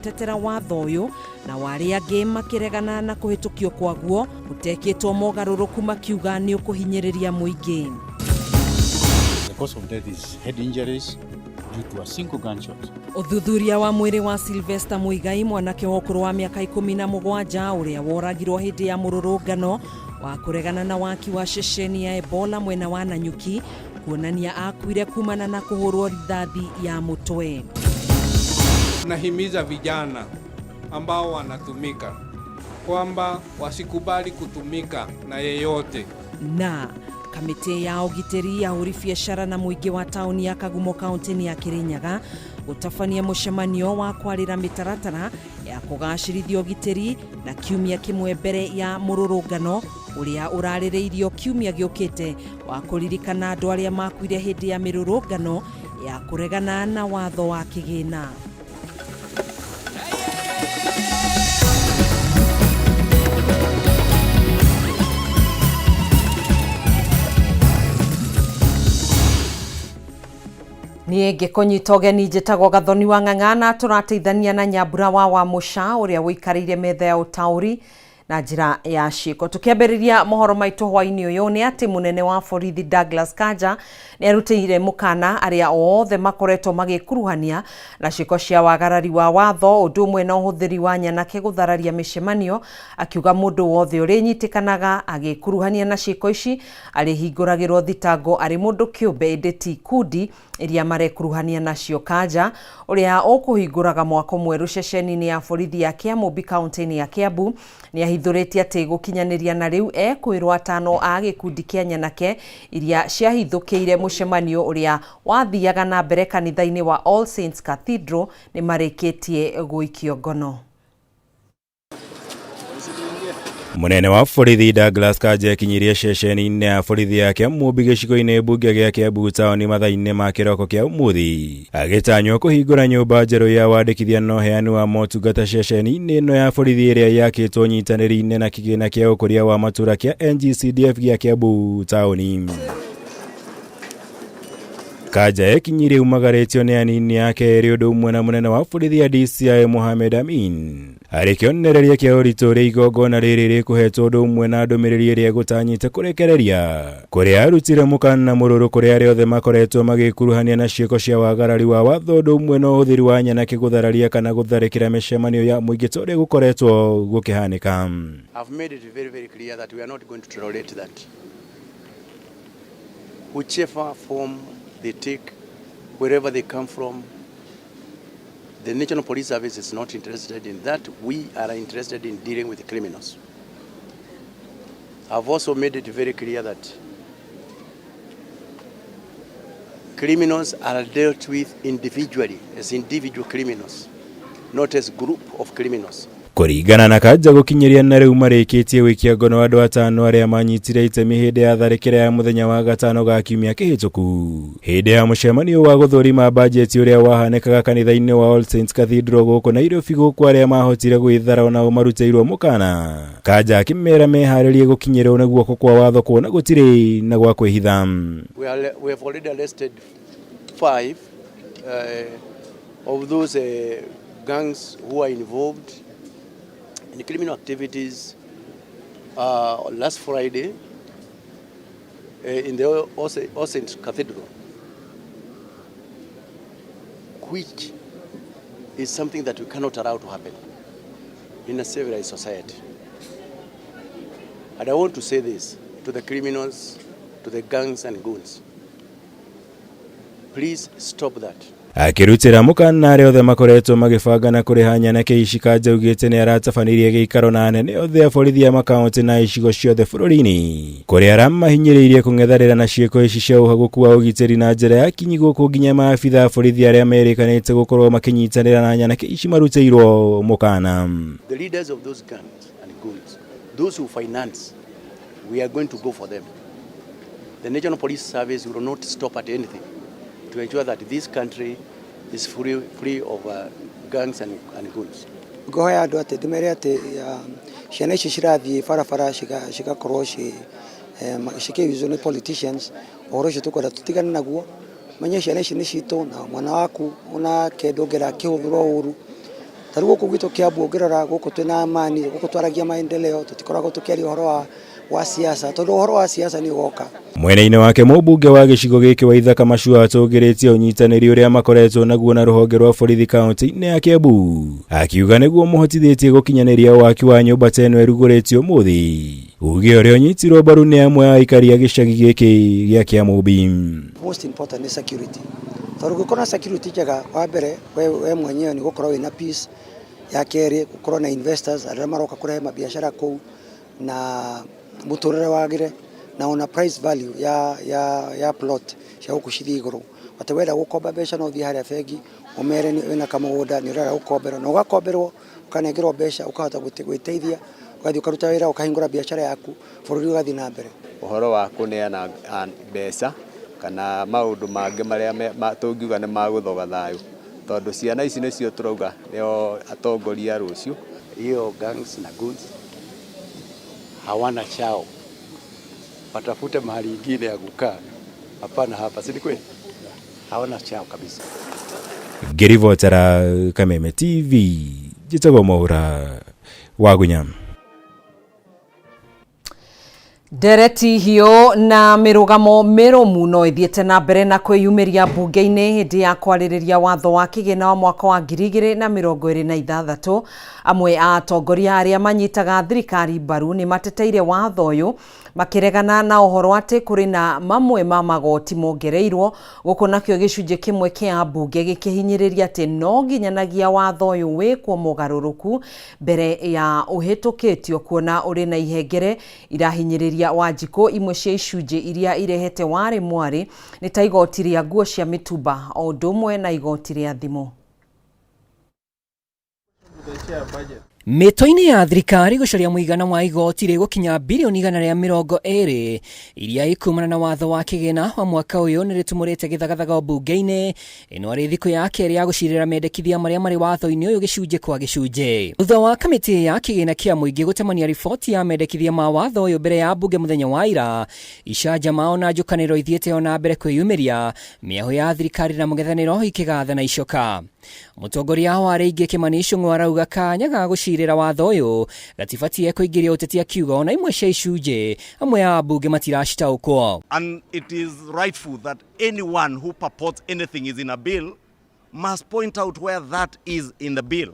Gũtetera watho ũyũ na wa arĩa angĩ makĩregana na kũhĩtũkio kwaguo gũtekĩtwo mogarũrũku makiuga nĩ ũkũhinyĩrĩria mũingĩ. The cause of death is head injuries due to a single gunshot. Ũthuthuria wa mwĩrĩ wa Sylvester Muigai, mwanake wa ũkũrũ wa mĩaka 17 ũrĩa woragirwo hĩndĩ ya mũrũrũngano wa kũregana na waki wa ceceni ya Ebola mwena wa Nanyuki, kuonania akuire kumana na kũhũrwo rithathi ya mũtwe. Nahimiza vijana ambao wanatumika kwamba wasikubali kutumika na yeyote. Na kamĩtĩ ya ũgitĩri ya ahũri biacara na mũingĩ wa taũni ya Kagumo kaũntĩ-inĩ ya Kirinyaga gũtabania mũcemanio wa kwarĩra mĩtaratara ya kũgacĩrithia ũgitĩri na kiumia kĩmwe mbere ya mũrũrũngano ũrĩa ũrarĩrĩirio kiumia gĩũkĩte wa kũririkana andũ arĩa makuire hĩndĩ ya mĩrũrũngano ya kũregana na watho wa kĩgĩna. Niĩ ngĩkũnyita ũgeni njĩtagwo Gathoni wa Ng'ang'a na tũrateithania na Nyambura wa Wamũca ũrĩa ũikarĩire metha ya ũtaũri na njĩra ya ciĩko. Tũkĩambĩrĩria mohoro maitũ hwainĩ ũyũ nĩ atĩ mũnene wa borithi Douglas Kanja nĩ arutĩire mũkana arĩa othe makoretwo magĩkuruhania na ciĩko cia wagarari wa watho ũndũ ũmwe na ũhũthĩri wa nyanake gũthararia mĩcemanio, akiuga mũndũ wothe ũrĩnyitĩkanaga agĩkuruhania na ciĩko ici arĩhingũragĩrwo thitango arĩ mũndũ kĩũmbe ĩndĩ ti kundi iria marekuruhania nacio. Kanja ũrĩa ũkũhingũraga mwako mwerũ ceceni-inĩ ya borithi ya Kĩamũmbi kaũntĩ-inĩ ya Kiambu nĩ ahithũrĩtie atĩ gũkinyanĩria na rĩu ekwĩrwo atano a gĩkundi kĩa nyanake iria ciahithũkĩire mũcemanio ũrĩa wathiaga na mbere kanitha-inĩ wa All Saints Cathedral nĩ marĩkĩtie gũikio ngono. Munene wa borithi Douglas Kanja ekinyirie ceceni-inĩ ya borithi ya Kĩamũmbi gĩcigo-inĩ mbunge gĩa Kiambu taũni mathaa-inĩ ma kĩroko kĩa ũmũthĩ agĩtanywo kũhingũra nyũmba njerũ ya wandĩkithia na ũheani wa motungata ceceni-inĩ ĩno ya borithi ĩrĩa yakĩtwo nyitanĩri-inĩ na kĩgĩna kĩa ũkũria wa matũra kĩa NGCDF gĩa Kiambu taũni. Kanja ekinyirie umagarĩtio nĩ anini ake erĩ ũndũ ũmwe na mũnene wa borithi ya DCI Mohamed Amin arĩ kĩonereria kĩa ũritũ ũrĩa igongona rĩrĩ rĩkũhetwo ũndũ ũmwe na ndũmĩrĩri ĩrĩa ĩgũtanyĩte kũrekereria kũrĩa arutire mũkana mũrũrũ kũrĩ arĩa othe makoretwo magĩkuruhania na ciĩko cia wagarari wa watho ũndũ ũmwe na ũhũthĩri wa nyanake gũthararia kana gũtharĩkĩra mĩcemanio ya mũingĩ ta ũrĩa gũkoretwo gũkĩhanĩka. I've made it very, very clear that we are not going to tolerate that. Whichever form they take, wherever they come from, the National Police Service is not interested in that. We are interested in dealing with criminals. I've also made it very clear that criminals are dealt with individually, as individual criminals, not as group of criminals. Kũringana na Kanja gũkinyĩria na rĩu marĩkĩtie gũikia ngono andũ atano arĩa manyitire itemi hĩndĩ ya tharĩkĩra ya mũthenya wa gatano ga kiumia kĩhĩtũku hĩndĩ ya mũcemanio wa gũthũrima bajeti ũrĩa wahanĩkaga kanitha-inĩ wa All Saints Cathedral gũkũ Nairobi gũkũ arĩa mahotire gwĩthara onao marutĩirwo mũkana. Kanja akĩmera meharĩrie gũkinyĩrwo nĩ guoko kwa watho kuona gũtirĩ na gwa kwĩhitha. We have already arrested 5 of those gangs who are involved in criminal activities last Friday in the All Saints Cathedral, which is something that we cannot allow to happen in a civilized society. And I want to say this to the criminals, to the gangs and goons. Please stop that. Akĩrutĩra mũkana arĩa othe makoretwo magĩbanga na kũrĩha nyanake ici, Kanja augĩte nĩ aratabanirie gĩikaro na anene othe a borithi a makaũntĩ na icigo ciothe bũrũri-inĩ kũrĩa aramahinyĩrĩirie kũng'ethanĩra na ciĩko ici cia ũhagũku wa ũgitĩri na njĩra ya kinyi gũkũ nginya maabitha a borithi arĩa merĩkanĩte gũkorwo makĩnyitanĩra na nyanake ici marutĩirwo mũkana. The leaders of those gangs and goons, those who finance, we are going to go for them. The National Police Service will not stop at anything to ensure that this country is free of gangs and goons. Ngohoya andũ atĩ ndĩmere atĩ ciana ici cirathiĩ barabara cigakorwo cikĩyuzwo nĩ politicians, ũhoro ũcio tũkwenda tũtigane naguo. Menye ciana ici nĩ citũ na mwana waku onake ndũngĩenda akĩhũthĩrwo ũru. Ta rĩu gũkũ gwitũ Kiambu ũngĩrora gũkũ twĩna amani, gũkũ twaragia maendeleo, tũtikoragwo tũkĩaria ũhoro wa siasa, tondũ ũhoro wa siasa nĩ ũgoka. Mwena-inĩ wake mũmbunge wa gĩcigo gĩkĩ wa Ithaka Macua atũgĩrĩtie ũnyitanĩri ũrĩa makoretwo naguo na rũhonge rwa borithi kaunti-inĩ ya Kiambu, akiuga nĩguo mũhotithĩtie gũkinyanĩria waki wa nyũmba ta ĩno ĩrugũrĩtio ũmũthĩ, uge ũrĩa ũnyitirwo mbaru nĩ amwe a aikari a gĩcagi gĩkĩ gĩa Kĩamũmbi. Most important nĩ security, tondũ ũngĩkorwo na security njega, wa mbere we mwenyewe nĩ gũkorwo wĩna peace, ya kerĩ gũkorwo na investors arĩa maroka kũrehe mabiacara kũu na mũtũrĩre wagĩre, na ona price value ya plot cia gũkũ cithiĩ igũrũ, atĩ wenda gũkomba mbeca no ũthiĩ harĩa bengi ũmere wĩna kamũgũnda nĩ ũrenda gũkomberwo, na ũgakomberwo ũkanengerwo mbeca ũkahota gwĩteithia, ũgathiĩ ũkaruta wĩra, ũkahingũra biacara yaku, bũrũri ũgathiĩ na mbere. Ũhoro wa kũneana mbeca kana maũndũ mangĩ marĩa tũngiuga nĩ magũthoga thayũ, tondũ ciana ici nĩcio tũrauga nĩo atongoria rũciũ. Hiyo gangs na goons hawana chao, watafute mahali ingine ya kukaa, hapana hapa, si ni kweli? Hawana chao kabisa. Ngĩribotera Kameme TV, njĩtagwo Mwaura Wagunya. Ndereti hiũ na mĩrũgamo mĩrũmu no ĩthiĩte na mbere na kwĩyumĩria mbunge-inĩ hĩndĩ ya kwarĩrĩria watho wa kĩgĩna wa mwaka wa 2026. Amwe a atongoria arĩa manyitaga thirikari mbaru nĩ mateteire watho ũyũ, makĩregana na ũhoro atĩ kũrĩ na mamwe ma magoti mongereirwo gũkũ, nakĩo gĩcunjĩ kĩmwe kĩa mbunge gĩkĩhinyĩrĩria atĩ no nginyanagia watho ũyũ wĩkwo mũgarũrũku mbere ya ũhĩtũkĩtio, kuona ũrĩ na ihengere irahinyĩrĩria Wanjikũ. Imwe cia icunjĩ iria irehete warĩ mwarĩ nĩ ta igoti rĩa nguo cia mĩtumba o ũndũ ũmwe na igoti rĩa thimũ. Mĩtwe-inĩ ya thirikari gũcaria mũigana wa igoti rĩgũkinya birioni 120 iria ikumana na watho wa kĩgĩna wa mwaka ũyũ nĩ rĩtumũrĩte gĩthagathaga mbunge-inĩ ĩno arĩ thikũ ya kerĩ ya gũcirĩra mendekithia marĩa marĩ watho-inĩ ũyũ gĩcunjĩ kwa gĩcunjĩ. Thutha wa kamĩtĩ ya kĩgĩna kĩa mũingĩ gũtemania riboti ya mendekithia ma watho ũyũ mbere ya mbunge mũthenya wa ira, icanjama ona njũkanĩro ithiĩte ona mbere kwĩyumĩria, mĩahũ ya thirikari na mũng'ethanĩro ikĩgatha na icoka. Mũtongoria wa arĩa aingĩ Kimani Ichung'wa arauga kanya ga gũcirĩra watho ũyũ gatibatie kũingĩria ũteti, akiuga ona imwe cia icunjĩ amwe a ambunge matiracitaũkwo. And it is rightful that anyone who purports anything is in a bill must point out where that is in the bill.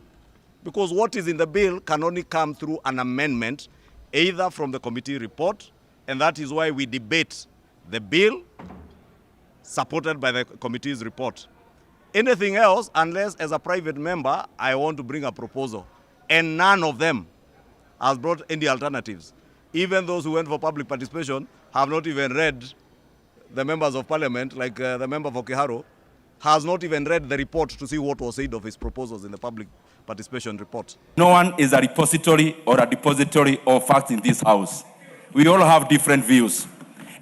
Because what is in the bill can only come through an amendment, either from the committee report, and that is why we debate the bill supported by the committee's report. Anything else, unless as a private member, I want to bring a proposal. And none of them has brought any alternatives. Even those who went for public participation have not even read, the members of parliament, like the member for Kiharu, has not even read the report to see what was said of his proposals in the public participation report. No one is a repository or a depository of facts in this house. We all have different views.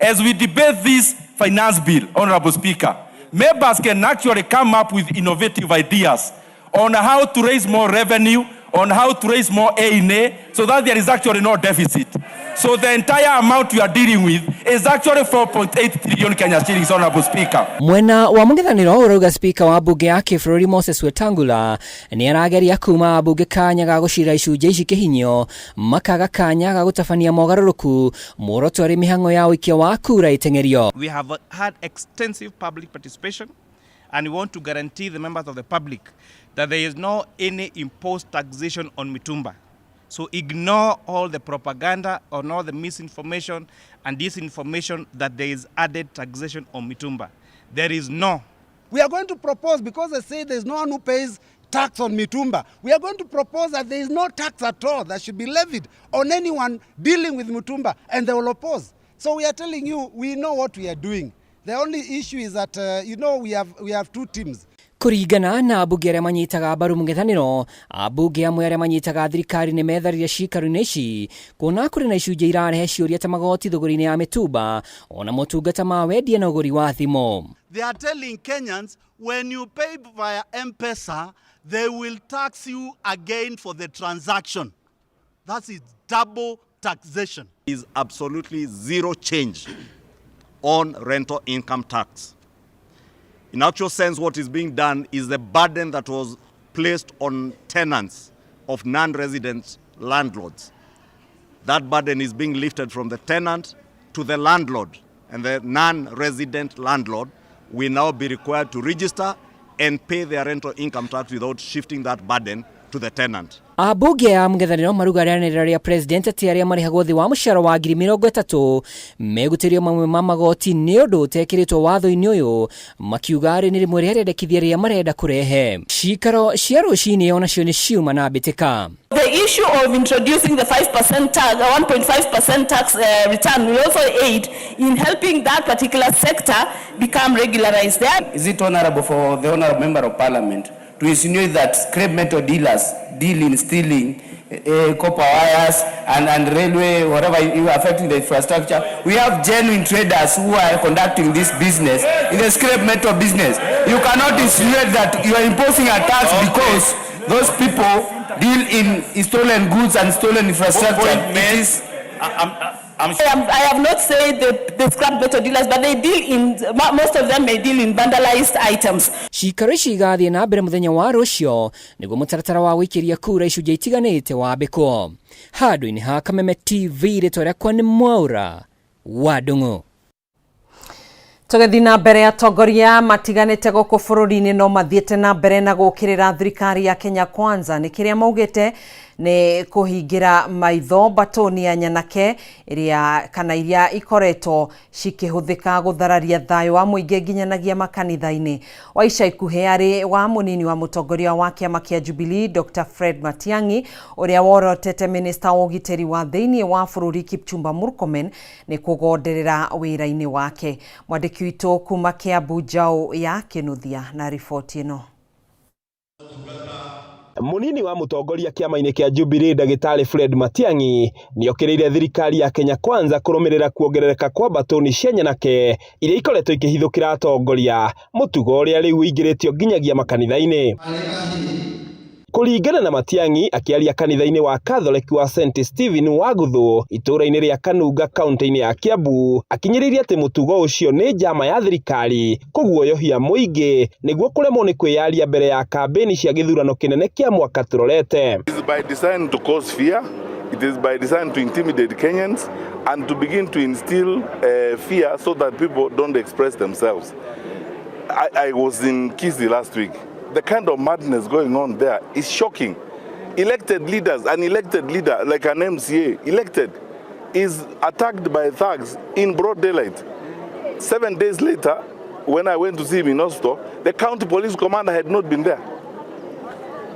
As we debate this finance bill, Honorable Speaker, members can actually come up with innovative ideas on how to raise more revenue, on how to raise more A&A, so that there is actually no deficit. So the entire amount we are dealing with is actually 4.8 trillion Kenya shillings, Honorable Speaker. Mwena wa mũng'ethanĩro ũrauga spika wa mbunge ya kĩbũrũri Moses Wetangula nĩ arageria kuma mbunge kanya ga gũcira icunjĩ ici kĩhinyo, makaga kanya ga gũtabania mogarũrũku, muoroto arĩ mĩhang'o ya ũikia wa kura ĩteng'erio. We have had extensive public participation, and we want to guarantee the members of the public that there is no any imposed taxation on mitumba. So ignore all the propaganda or all the misinformation and disinformation that there is added taxation on mitumba. There is no. We are going to propose, because they say there is no one who pays tax on mitumba, we are going to propose that there is no tax at all that should be levied on anyone dealing with mitumba, and they will oppose. So we are telling you, we know what we are doing. The only issue is that, we have two teams. Kũringana na ambunge arĩa manyitaga mbaru mũng'ethanĩro, ambunge amwe arĩa manyitaga thirikari nĩ metharire ciikaro-inĩ ici kuona kũrĩ na icunjĩ irarehe ciũria ta magoti thũgũri-inĩ ya mĩtumba ona motungata ma wendia na ũgũri wa thimũ. They are telling Kenyans when you pay via M-Pesa, they will tax you again for the transaction. That is double taxation. Is absolutely zero change on rental income tax. In actual sense, what is being done is the burden that was placed on tenants of non-resident landlords. That burden is being lifted from the tenant to the landlord, and the non-resident landlord will now be required to register and pay their rental income tax without shifting that burden to the tenant. Ambunge a mũng'ethanĩro maruga rĩanĩrĩra rĩa president atĩ arĩa marĩhagwo thĩ wa mũcara wa 30,000 megũtĩrio mamwe ma magoti nĩ ũndũ ũtekĩrĩtwo watho-inĩ ũyũ, makiuga arĩ nĩ rĩmwe rĩa rĩendekithia rĩrĩa marenda kũrehe. Cikaro cia rũcinĩ onacio nĩ ciuma na mbĩtĩka. The issue of introducing the 5% tax, 1.5% tax return will also aid in helping that particular sector become regularized. There. Is it honorable for the honorable member of parliament to insinuate that scrap metal dealers deal in stealing copper wires and railway, whatever you are affecting the infrastructure? We have genuine traders who are conducting this business in the scrap metal business. You cannot insinuate that you are imposing a tax because those people deal in stolen goods and stolen infrastructure. It is I have not said the scrap metal dealers, but they deal in, most of them may deal in vandalized items. Cikaro ici igathiĩ na mbere mũthenya wa rũcio nĩguo mũtaratara wa gũikĩria kura icunjĩ itiganĩte wambĩkwo. Handũ-inĩ ha Kameme TV, rĩtwa rĩakwa nĩ Mwaũra wa Ndung'u. Tũgĩthiĩ na mbere, atongoria matiganĩte gũkũ bũrũri-inĩ no mathiĩte na mbere na gũkĩrĩra thirikari ya Kenya Kwanza nĩ kĩrĩa maugĩte nĩ kũhingĩra maitho mbatũni ya nyanake ĩrĩa kana iria ikoretwo cikĩhũthĩka gũthararia thayũ wa mũingĩ nginyanagia makanitha-inĩ. Wa ica ikuhĩ arĩ wa mũnini wa mũtongoria wa kĩama kĩa Jubilee Dr. Fred Matiang'i ũrĩa worotete minista wa ũgitĩri wa thĩinĩ wa bũrũri Kipchumba Murkomen nĩ kũgonderera wĩra-inĩ wake. Mwandĩki witũ kuma Kiambu Njaũ ya Kĩnuthia na riboti ĩno. Munini wa mutongoria kĩama-inĩ kĩa Jubilee ndagĩtarĩ Fred Matiang'i nĩokĩrĩire thirikari ya Kenya Kwanza kũrũmĩrĩra kuongerereka kwa mbatũni cia nyanake iria ikoretwo ikĩhithũkĩra atongoria, mũtugo ũrĩa rĩu ũingĩrĩtio nginyagia makanitha-inĩ. Kũringana na Matiang'i akĩaria kanitha-inĩ wa Catholic wa St Stephen wa Guthu itũũra-inĩ rĩa Kanunga kaunti-inĩ ya Kiambu, akinyĩrĩirie atĩ mũtugo ũcio nĩ njama ya thirikari kũguoyohia mũingĩ nĩguo kũremwo nĩ kwĩyaria mbere ya kambĩni cia gĩthurano kĩnene kĩa mwaka tũrorete. It is by design to cause fear. It is by design to intimidate Kenyans and to begin to instill fear so that people don't express themselves. I was in Kisii last week. The kind of madness going on there is shocking. Elected leaders, an elected leader like an MCA, elected, is attacked by thugs in broad daylight. 7 days later, when I went to see him in hospital, the county police commander had not been there.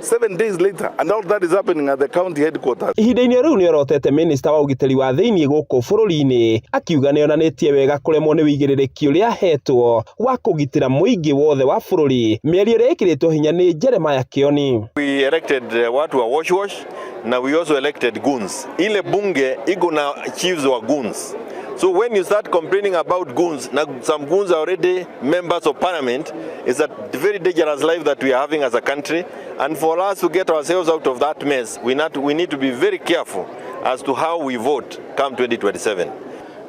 7 days later, and all that is happening at the county headquarters. Ihinda-inĩ rĩu nĩorotete minista wa ũgitĩri wa thĩinĩ gũkũ bũrũri-inĩ akiuga nĩonanĩtie wega kũremwo nĩ wĩigĩrĩrĩki ũrĩa ahetwo wa kũgitĩra mũingĩ wothe wa bũrũri, mĩario ĩrĩa ĩkĩrĩtwo hinya nĩ Jeremiah Kioni. We elected watu wa wash wash na we also elected goons. Ile bunge iko na chiefs wa goons. So when you start complaining about goons, now some goons are already members of parliament, it's a very dangerous life that we are having as a country. And for us to get ourselves out of that mess, we need to be very careful as to how we vote come 2027.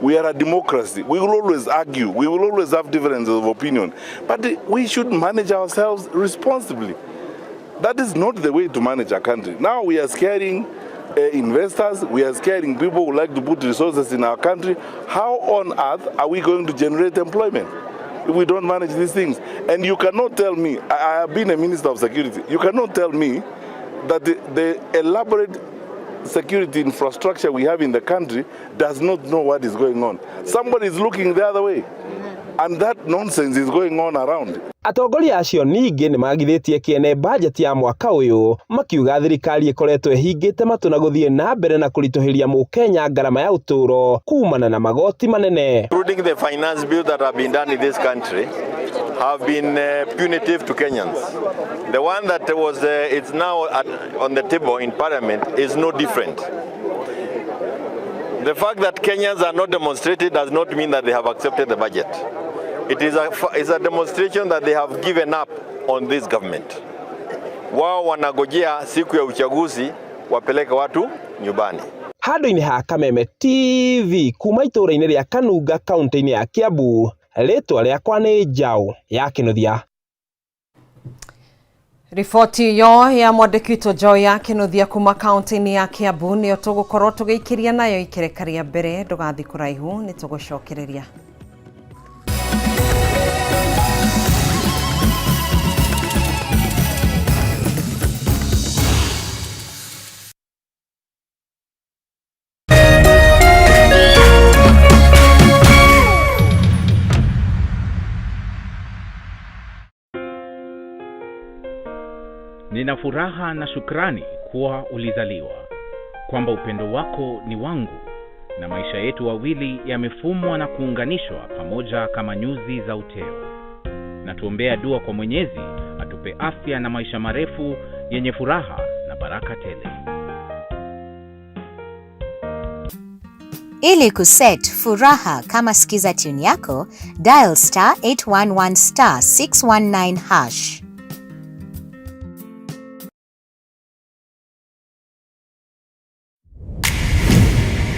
We are a democracy. We will always argue. We will always have differences of opinion. But we should manage ourselves responsibly. That is not the way to manage a country. Now we are scaring investors, we are scaring people who like to put resources in our country. How on earth are we going to generate employment if we don't manage these things? And you cannot tell me, I have been a minister of security, you cannot tell me that the elaborate security infrastructure we have in the country does not know what is going on. Somebody is looking the other way. And that nonsense is going on around. Atongoria acio ningĩ nĩmagithĩtie kĩene bajeti ya mwaka ũyũ makiuga thirikari ĩkoretwo ĩhingĩte matũ na gũthiĩ na mbere na kũritũhĩria mũkenya ngarama ya ũtũũro kumana na magoti manene. Including the finance bill that have been done in this country have been punitive to Kenyans. The one that was it's now on the table in parliament is no different. The fact that Kenyans are not demonstrated does not mean that they have accepted the budget. It is a demonstration that they have given up on this government. Wao wanagojea siku ya uchaguzi wapeleke watu nyumbani. Handũ-inĩ ha Kameme TV kuma itũũra-inĩ rĩa Kanunga kaunti-inĩ ya Kiambu, rĩtwa rĩakwa nĩ Njaũ ya Kĩnuthia. Riboti ĩyo ya mwandĩki witũ Joy Kĩnuthia kuma kaunti-inĩ ya Kiambu nĩyo tũgũkorwo tũgĩikĩria nayo ikereka rĩa mbere. Ndũgathiĩ kũraihu, nĩ tũgũcokereria. Nina furaha na shukrani kuwa ulizaliwa, kwamba upendo wako ni wangu na maisha yetu wawili yamefumwa na kuunganishwa pamoja kama nyuzi za uteo. Na tuombea dua kwa Mwenyezi atupe afya na maisha marefu yenye furaha na baraka tele. Ili kuset furaha kama skiza tune yako, dial star 811 star 619 hash.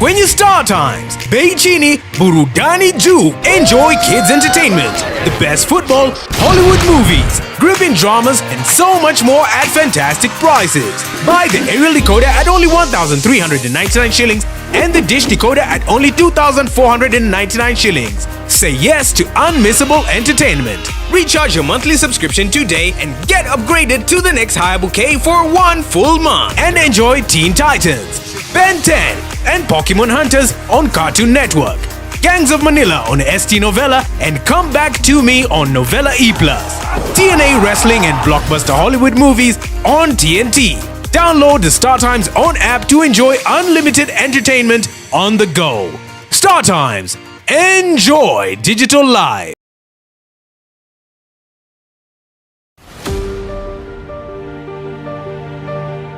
Kwenye Star Times, bei chini, burudani juu. Enjoy kids entertainment, the best football, Hollywood movies, gripping dramas, and so much more at fantastic prices. Buy the aerial decoder at only 1,399 shillings and the dish decoder at only 2,499 shillings. Say yes to unmissable entertainment. Recharge your monthly subscription today and get upgraded to the next higher bouquet for one full month. And enjoy Teen Titans, Ben 10, and Pokemon Hunters on Cartoon Network, Gangs of Manila on ST Novella, and Come Back to Me on Novella E+. TNA Wrestling and Blockbuster Hollywood movies on TNT. Download the Star Times own app to enjoy unlimited entertainment on the go. Star Times. Enjoy digital life.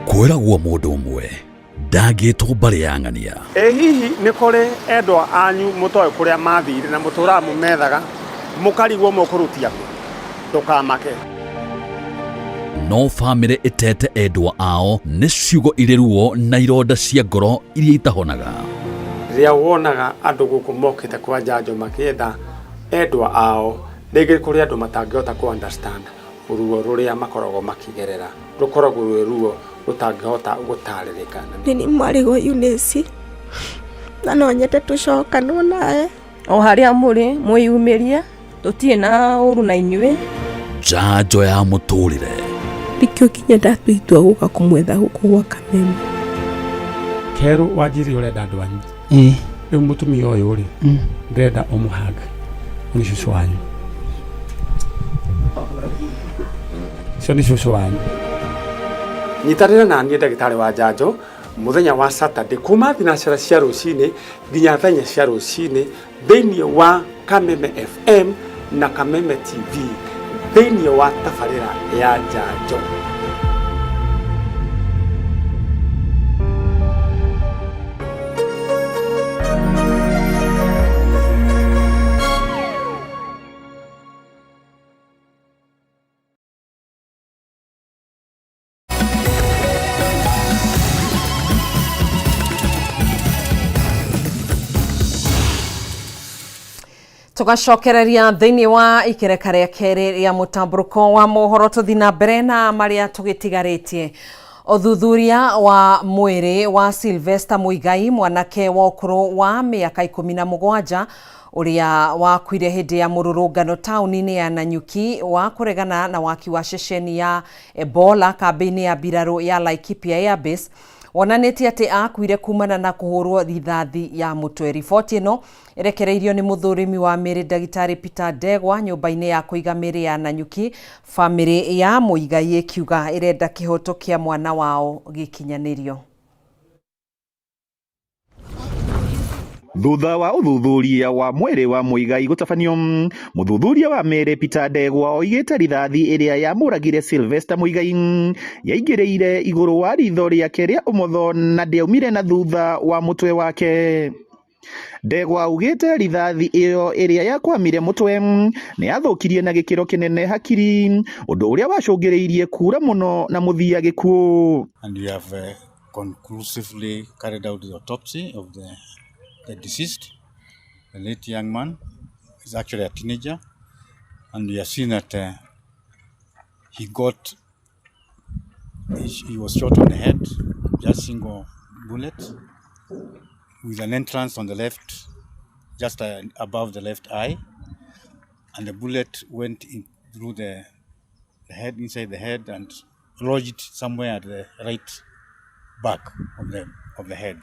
Kwĩragwo mũndũ ũmwe ndangĩtwo mbarĩ ya ng'ania. Ĩ hihi nĩ kũrĩ endwa anyu mũtoĩ kũrĩa mathire na mũtũraga mũmethaga mũkarigwo mũkũrutia kũ? Ndũkamake. No bamĩrĩ ĩtete endwa ao nĩ ciugo irĩ ruo na ironda cia ngoro iria itahonaga. Rĩrĩa wonaga andũ gũkũ mokĩte kwa njanjo makĩetha endwa ao, rĩngĩ kũrĩ andũ matangĩhota kũ understand ruo rũrĩa makoragwo makĩgerera, rũkoragwo rwĩ ruo rũtangĩhota gũtarĩrĩka. Nĩ mwarĩ wa Eunice na no nyende tũcokanwo nawe. O harĩa mũrĩ mwĩyumĩrie, tũtirĩ na ũru na inyuĩ. Njanjo ya mũtũrĩre. Nĩkĩo nginya ndatua itua gũka kũmwetha gũkũ gwa Kameme. Kerũ wanjirie ũrenda andũ anyu. Rĩu mũtumia ũyũ rĩ, ndĩrenda ũmũhug. Ũyũ nĩ cũcũ wanyu. Ũcio nĩ cũcũ wanyu. Nyitanĩra na niĩ ndagĩtarĩ wa njanjo mũthenya wa Saturday kuma thinacara cia rũcinĩ nginya thaa inya cia rũcinĩ thĩinĩ wa Kameme FM na Kameme TV thĩinĩ wa tabarĩra ya njanjo. Tugacokereria thĩinĩ wa ikereka rĩa kerĩ rĩa mũtambũrũko wa mohoro tũthi na mbere na marĩa tũgĩtigarĩtie. Ũthuthuria wa mwĩrĩ wa Sylvester Muigai, mwanake wa ũkũrũ wa mĩaka 17 ũrĩa wakuire hĩndĩ ya mũrũrũngano taũni-inĩ ya Nanyuki wa kũregana na waki wa ceceni ya Ebola kambĩ-inĩ ya mbirarũ ya Laikipia Airbase, wonanĩtie atĩ akuire kumana na kũhũrwo rithathi ya mũtwe. Riboti ĩno ĩrekereirio nĩ mũthũrimi wa mĩrĩ ndagĩtarĩ Peter Ndegwa nyũmba-inĩ ya kũiga mĩrĩ ya Nanyuki. Bamĩrĩ ya Muigai ĩkiuga ĩrenda kĩhoto kĩa mwana wao gĩkinyanĩrio. Thutha wa ũthuthuria wa mwĩrĩ wa Muigai gũtabanio, mũthuthuria wa mĩrĩ Peter Ndegwa oigĩte rithathi ĩrĩa yamũragire Sylvester Muigai yaingĩrĩire igũrũ wa ritho rĩake rĩa ũmotho na ndĩaumire na thutha wa mũtwe wake. Ndegwa augĩte rithathi ĩyo ĩrĩa yakwamire mũtwe nĩ yathũkirie na gĩkĩro kĩnene hakiri, ũndũ ũrĩa wacũngĩrĩirie kura mũno na mũthia gĩkuũ. And we have conclusively carried out the autopsy of the deceased, the late young man, is actually a teenager, and we have seen that he got He was shot on the head, just single bullet, with an entrance on the left, just above the left eye, and the bullet went in through the head, inside the head, and lodged somewhere at the right back of the head.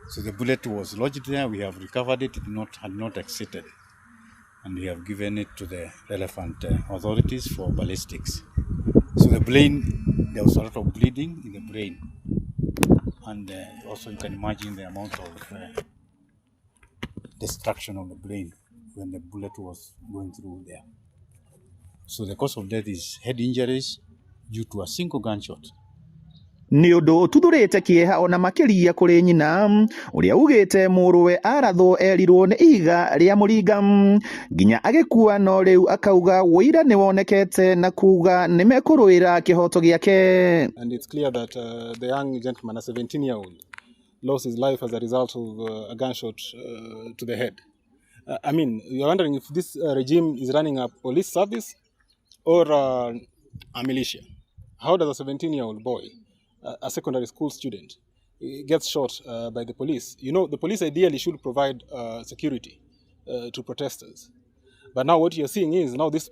So the bullet was lodged there. We have recovered it. It had not exited, and we have given it to the relevant authorities for ballistics. So the brain, there was a lot of bleeding in the brain, and also you can imagine the amount of destruction of the brain when the bullet was going through there. So the cause of death is head injuries due to a single gunshot. Nĩ ũndũ ũtuthũrĩte kĩeha ona makĩria kũrĩ nyina ũrĩa ugĩte mũrũwe arathwo erirwo nĩ ihiga rĩa mũringa nginya agĩkua, no rĩu akauga ũira nĩ wonekete na kuga nĩ mekũrũĩra kĩhoto gĩake. And it's clear that the young gentleman, a 17-year-old, lost his life as a result of a gunshot to the head. I mean, you're wondering if this regime is running a police service or a militia. How does a 17-year-old boy, a secondary school student, gets shot by the police? You know, the police ideally should provide security to protesters. But now what you're seeing is now this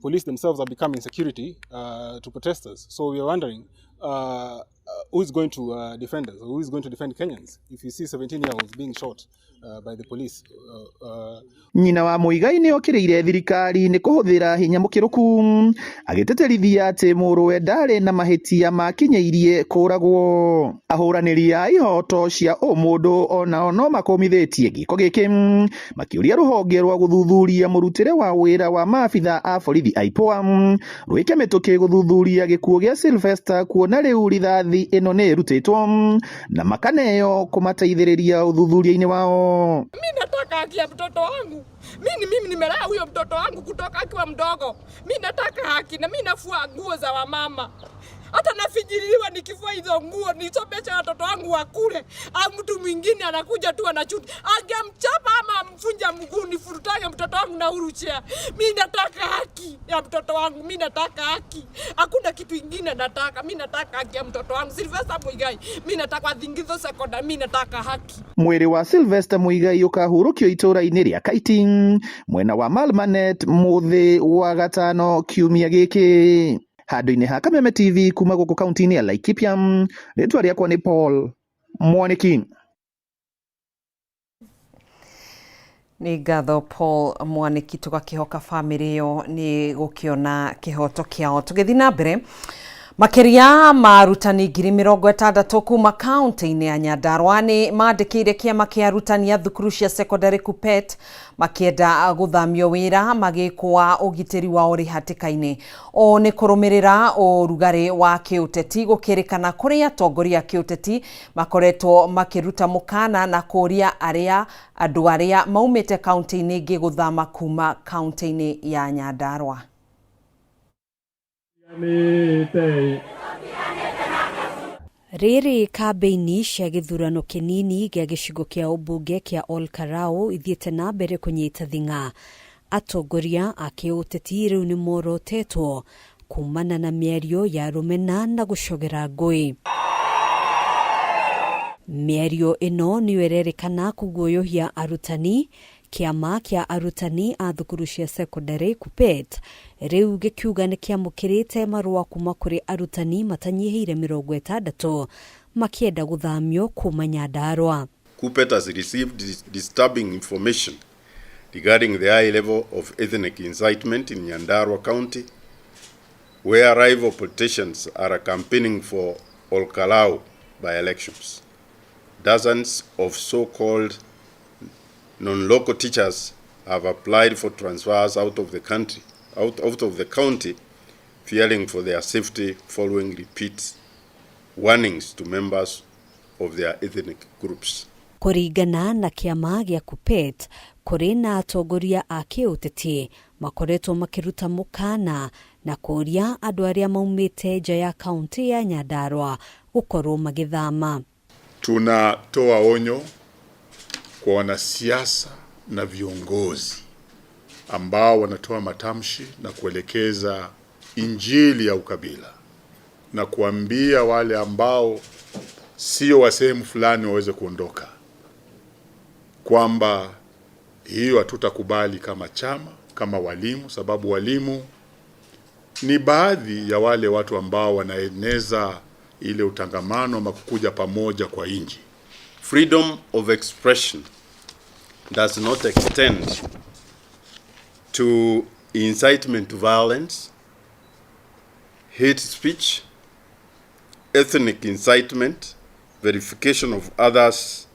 police themselves are becoming security to protesters. So we are wondering who is going to defend us, who is going to defend Kenyans if you see 17-year-olds being shot by the police. Nyina wa Muigai nĩ okĩrĩire thirikari nĩ kũhũthĩra hinya mũkĩrũku agĩtĩtĩrithia atĩ mũrũwe ndarĩ na mahĩtia makinyĩirie kũragwo. Ahũranĩri a ihoto cia ũmũndũ onao no makũmithĩtie gĩko gĩkĩ makĩũria rũhonge rwa gũthuthuria mũrutĩre wa wĩra wa maabitha a borithi IPOA rwĩke mĩtũkĩ gũthuthuria gĩkuũ gĩa Sylvester kuona rĩu rithathi ĩno nĩ ĩrutĩtwo na makaneo kũmateithĩrĩria ũthuthuria-inĩ wao. Mimi nataka haki ya mtoto wangu. Mimi nimelea huyo mtoto wangu kutoka akiwa mdogo. Mimi nataka haki na mimi nafua nguo za wamama. Hata nafinyiliwa nikifua hizo nguo nisomeshe watoto wangu wakule. Au mtu mwingine anakuja tu anachuti. Angemchapa ama amfunja mguu nifurutage mtoto wangu na uruchea. Mimi nataka haki ya mtoto wangu. Mimi nataka haki. Hakuna kitu kingine nataka. Mimi nataka haki ya mtoto wangu Sylvester Muigai. Mimi nataka Thingitho Secondary. Mimi nataka haki. Mwĩrĩ wa Sylvester Muigai ũkahurũkio itũũra-inĩ rĩa Kaiting mwena wa Malmanet mũthĩ wa gatano kiumia gĩkĩ. Handũ-inĩ ha Kameme TV kuma gũkũ kaunti-inĩ ya Laikipia, rĩtwa rĩakwa nĩ Paul Mwaniki. Nĩ ngatho Paul Mwaniki, tũgakĩhoka bamĩrĩ ĩyo nĩ gũkĩona kĩhoto kĩao. Tũgĩthiĩ na mbere, makĩria ma arutani 60,000 kuma kaunti-inĩ ya Nyandarua nĩ mandĩkĩire kĩama kĩa arutani a thukuru cia secondary KUPPET makĩenda gũthamio wĩra magĩkũa ũgitĩri wao ũrĩ hatĩka-inĩ. Ũũ nĩ kũrũmĩrĩra ũrugarĩ wa kĩũteti gũkĩrĩkana kũrĩ atongoria a kĩũteti makoretwo makĩruta mũkana na kũũria andũ arĩa maumĩte kaunti-inĩ ingĩ gũthama kuma kaunti-inĩ ya Nyandarua. Rĩrĩ kambĩini cia gĩthurano kĩnini gĩa gĩcigo kĩa ũmbunge kĩa Ol Kalou ithiĩte na mbere kũnyita thing'a. Atongoria a kĩũteti rĩu nĩ morotetwo kumana na mĩario ya rũmena na gũcogera ngũĩ. Mĩario ĩno nĩyo ĩrerĩkana kũguoyohia arutani. Kĩama kĩa arutani a thukuru cia secondary KUPPET rĩu gĩkiuga nĩ kĩamũkĩrĩte marũa kuma kũrĩ arutani matanyihĩire 60 makĩenda gũthamio kuma Nyandarua. KUPPET has received disturbing information regarding the high level of ethnic incitement in Nyandarua County, where rival politicians are campaigning for Ol Kalou by elections. Dozens of so-called non-local teachers have applied for transfers out of the country, out of the county, fearing for their safety following repeat warnings to members of their ethnic groups. Kũringana na kĩama gĩa KUPPET, kũrĩ na atongoria a kĩũteti makoretwo makĩruta mũkana na kũũria andũ arĩa maumĩte nja ya kaunti ya Nyandarua gũkorwo magĩthama. Tunatoa onyo kwa wanasiasa na viongozi ambao wanatoa matamshi na kuelekeza injili ya ukabila na kuambia wale ambao sio wa sehemu fulani waweze kuondoka, kwamba hiyo hatutakubali kama chama, kama walimu, sababu walimu ni baadhi ya wale watu ambao wanaeneza ile utangamano ama kukuja pamoja kwa nchi. Freedom of expression does not extend to incitement to violence, hate speech, ethnic incitement, verification of others,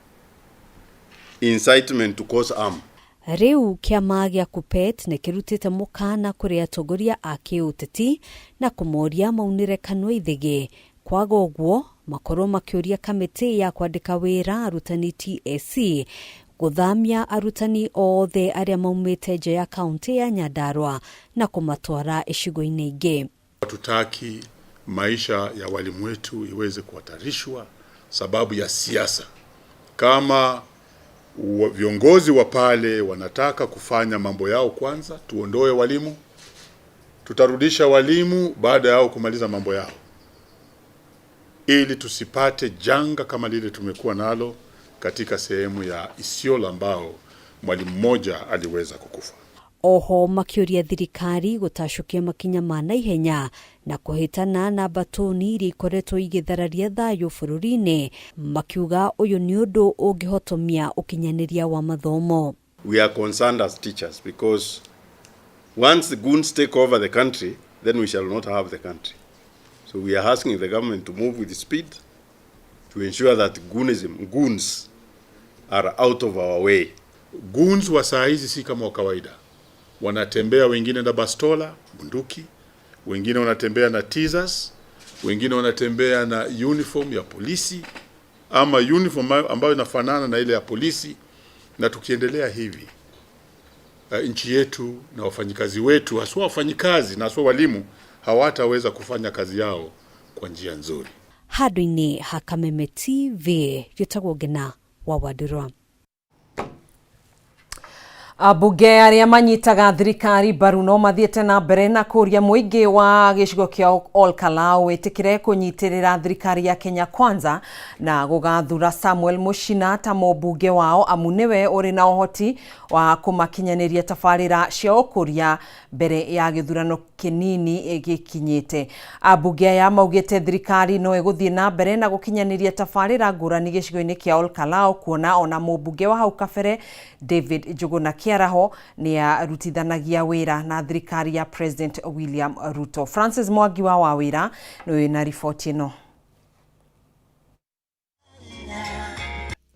incitement to cause harm. Rĩu kĩama gĩa KUPPET nĩ kĩrutĩte mũkana kũrĩ atongoria a kĩũteti na kũmoria maunĩre kanua ithĩgĩ, kwaga ũguo makorwo makĩũria kamĩtĩ ya kwandĩka wĩra arutani TSC gũthamia arutani othe arĩa maumĩte nja ya kaunti ya Nyandarua na kũmatwara icigo-inĩ ingĩ. Hatutaki maisha ya walimu wetu iweze kuhatarishwa sababu ya siasa. Kama viongozi wa pale wanataka kufanya mambo yao kwanza, tuondoe walimu, tutarudisha walimu baada yao kumaliza mambo yao, ili tusipate janga kama lile tumekuwa nalo katika sehemu ya Isiolo ambao mwalimu mmoja aliweza kukufa. Oho makĩũria thirikari gũtacũkia makinya ma naihenya na kũhĩtana na mbatũni iria ikoretwo igĩthararia thayũ bũrũri-inĩ, makiuga ũyũ nĩ ũndũ ũngĩhotomia ũkinyanĩria wa mathomo. We are concerned as teachers because once the goons take over the country, then we shall not have the country. So we are asking the government to move with speed to ensure that goons are out of our way. Goons wa saa hizi si kama wa kawaida. Wanatembea wengine na bastola, bunduki, wengine wanatembea na teasers, wengine wanatembea na uniform ya polisi ama uniform ambayo inafanana na ile ya polisi. Na tukiendelea hivi, nchi yetu na wafanyikazi wetu, haswa wafanyikazi na haswa walimu, hawataweza kufanya kazi yao kwa njia nzuri. Handũ-inĩ ha Kameme TV gĩtagwo Ngina wa Wandũrwa. Ambunge arĩa manyitaga thirikari mbaru no mathiĩte na mbere na kũria mũingĩ wa gĩcigo kĩa Olkalau wĩtĩkĩre kũnyitĩrĩra thirikari ya Kenya Kwanza na gũgathura Samuel Muchina ta mũmbunge wao, amu nĩwe ũrĩ na ũhoti wa kũmakinyanĩria tabarĩra cia ũkũria mbere ya gĩthurano kĩnini gĩkinyĩte. Ambunge aya maugĩte thirikari no ĩgũthiĩ na mbere na gũkinyanĩria tabarĩra ngũrani gĩcigo-inĩ kĩa Olkalau, kuona ona mũmbunge wa hau kabere David Njuguna Kĩaraho nĩ arutithanagia wĩra na thirikari ya President William Ruto. Francis Mwangi wa Wawĩra nĩwe na riboti ĩno.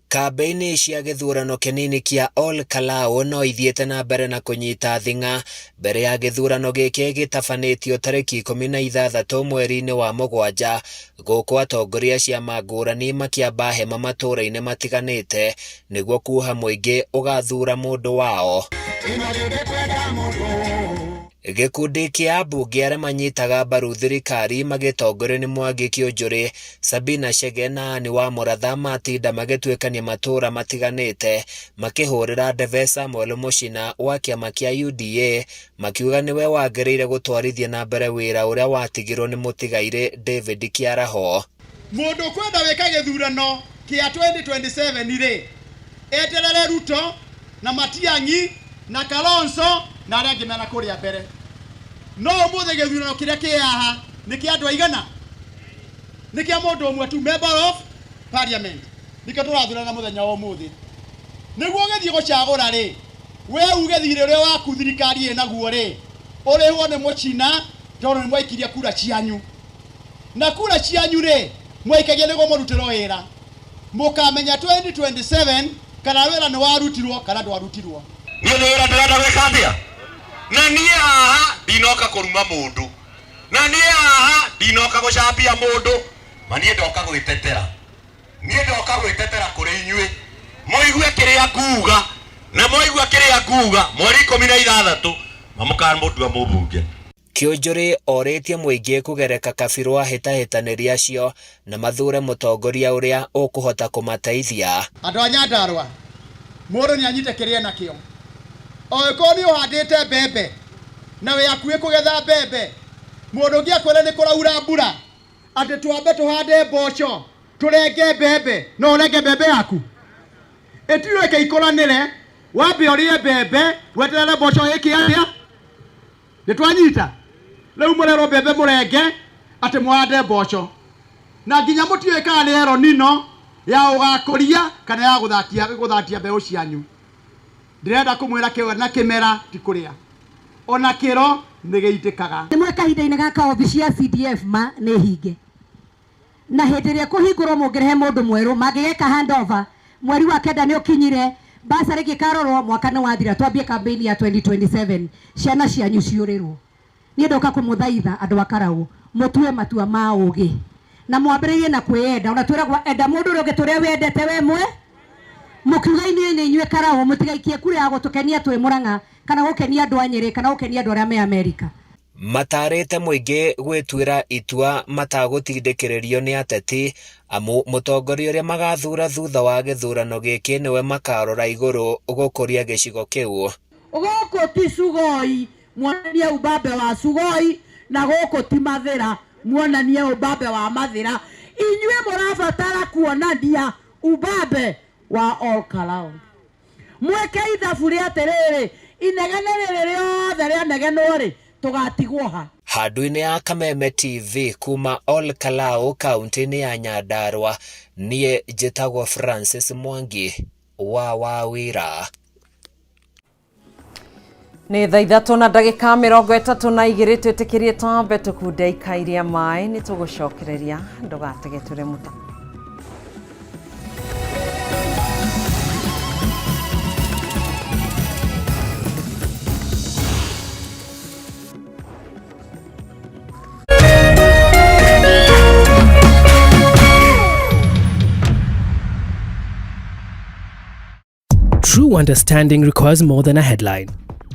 Kambĩini cia gĩthurano kĩnini kĩa Ol Kalou no ithiĩte na mbere na kũnyita thing'a mbere ya gĩthurano gĩkĩ gĩtabanĩtio tarĩki 16 mweri-inĩ wa 7, gũkũ atongoria ciama ngũrani makĩamba hema matũũra-inĩ matiganĩte nĩguo kuoha mũingĩ ũgathura mũndũ wao. Gĩkundi kĩa ambunge arĩa manyitaga mbaru thirikari magĩtongorio nĩ Mwangi Kĩũnjũrĩ, Sabina Chege na Anne wa Mũratha matinda magĩtuĩkania matũũra matiganĩte makĩhũrĩra ndebe Samuel Muchina wa kĩama kĩa UDA, makiuga nĩwe wagĩrĩire gũtwarithia na mbere wĩra ũrĩa watigirwo nĩ mũtigairĩ David Kĩaraho. Mũndũ ũkwenda gwĩka gĩthurano kĩa 2027 rĩ, eterere Ruto na Matiang'i na Kalonzo na arĩa angĩ mena kũrĩa mbere. No ũmũthĩ gĩthurano kĩrĩa kĩ haha nĩ kĩa andũ aigana? Nĩ kĩa mũndũ ũmwe tu, member of parliament. Nĩkĩo tũrathurana mũthenya wa ũmũthĩ. Nĩguo ũgĩthiĩ gũcagũra rĩ, we uge thirĩ ũrĩa waku thirikari ĩnaguo rĩ, ũrĩhwo nĩ Mũchina tondũ nĩ mwaikirie kura cianyu. Na kura cianyu rĩ, mwaikagia nĩguo mũrutĩrwo wĩra. Mũkamenya 2027 kana wĩra nĩ warutirwo kana ndwarutirwo. Niĩ nĩ wĩra ndĩrenda gwĩka atĩa? Na niĩ haha ndinoka kũruma mũndũ, na niĩ haha ndinoka gũcambia mũndũ, ma niĩ ndoka gwĩtetera. Niĩ ndoka gwĩtetera kũrĩ inyuĩ, mũigue kĩrĩa nguga, na mwaigua kĩrĩa nguga mweri 16 mamũkamũndua mũmbunge. Kĩũnjũrĩ orĩtie mũingĩ kũgereka kabirũ ahĩtahĩtanĩri acio na mathure mũtongoria ũrĩa ũkũhota kũmateithia. Andũ a Nyandarua, mũndũ nĩ anyite kĩrĩa enakĩo. Oĩkorwo nĩ ũhandĩte mbembe na wĩ hakuhĩ kũgetha mbembe, mũndũ ũngĩ akwĩre nĩ kũraura mbura, Atĩ twambe tũhande mboco tũrenge mbembe, no ũrenge mbembe yaku ĩtirĩke ikũranĩre, wambe ũrĩe mbembe weterere mboco ĩke atĩa? Nĩ twanyita rĩu mũrerwo mbembe mũrenge atĩ mũhande mboco, na nginya mũtiũĩ kana nĩ El Nino ya ũgakũria kana ya gũthatia mbeũ cianyu. Ndĩrenda kũmwĩra kĩo na kĩmera ti kũrĩa, ona kĩro nĩ gĩitĩkaga. Nĩ mwe kahinda-inĩ gaka obici ya CDF ma nĩ hinge, na hĩndĩ ĩrĩa ĩkũhingũrwo mũngĩrehe mũndũ mwerũ mangĩgeka handover mweri wa 9 nĩ ũkinyire, basarĩ ĩngĩkarorwo mwaka nĩ wathira, twambie campaign ya 2027 ciana cianyu ciũrĩrwo. Niĩ ndoka kũmũthaitha andũ a Karaũ mũtue matua ma ũgĩ na mwambĩrĩrie na kwĩyenda. Ona twĩragwo enda mũndũ ũrĩa ũngĩ tũrĩa wendete we mwe, mũkiuga inyuĩ nĩ inyuĩ Karaũ, mũtigaikie kura ya gũtũkenia twĩ Mũrang'a kana gũkenia andũ a Nyĩrĩ kana gũkenia andũ arĩa me Amerika. Matarĩte mũingĩ gwĩtuĩra itua matagũtindĩkĩrĩrio nĩ ateti, amu mũtongoria ũrĩa magathura thutha wa gĩthurano gĩkĩ nĩwe makarora igũrũ gũkũria gĩcigo kĩu. Gũkũ ti Sugoi, muonanie ubabe wa Sugoi, na gũkũ ti Mathĩra, muonanie ubabe wa Mathĩra. Inyuĩ mũrabatara kuonania ubabe wa Ol Kalou. Mwĩke ithabu rĩa atĩrĩrĩ, inegene rĩrĩ rĩothe rĩanegenwo rĩ, tũgatigwo ha? Handũ-inĩ ya Kameme TV kuma Ol Kalou kaunti-inĩ ya Nyandarua, niĩ njĩtagwo Francis Mwangi wa Wawira. Nĩ thaa ithatũ na ndagĩka 32, twĩtĩkĩrie twambe tũkunde ikairia maĩ, nĩ tũgũcokereria, ndũgatege tũrĩ mũta. True understanding requires more than a headline.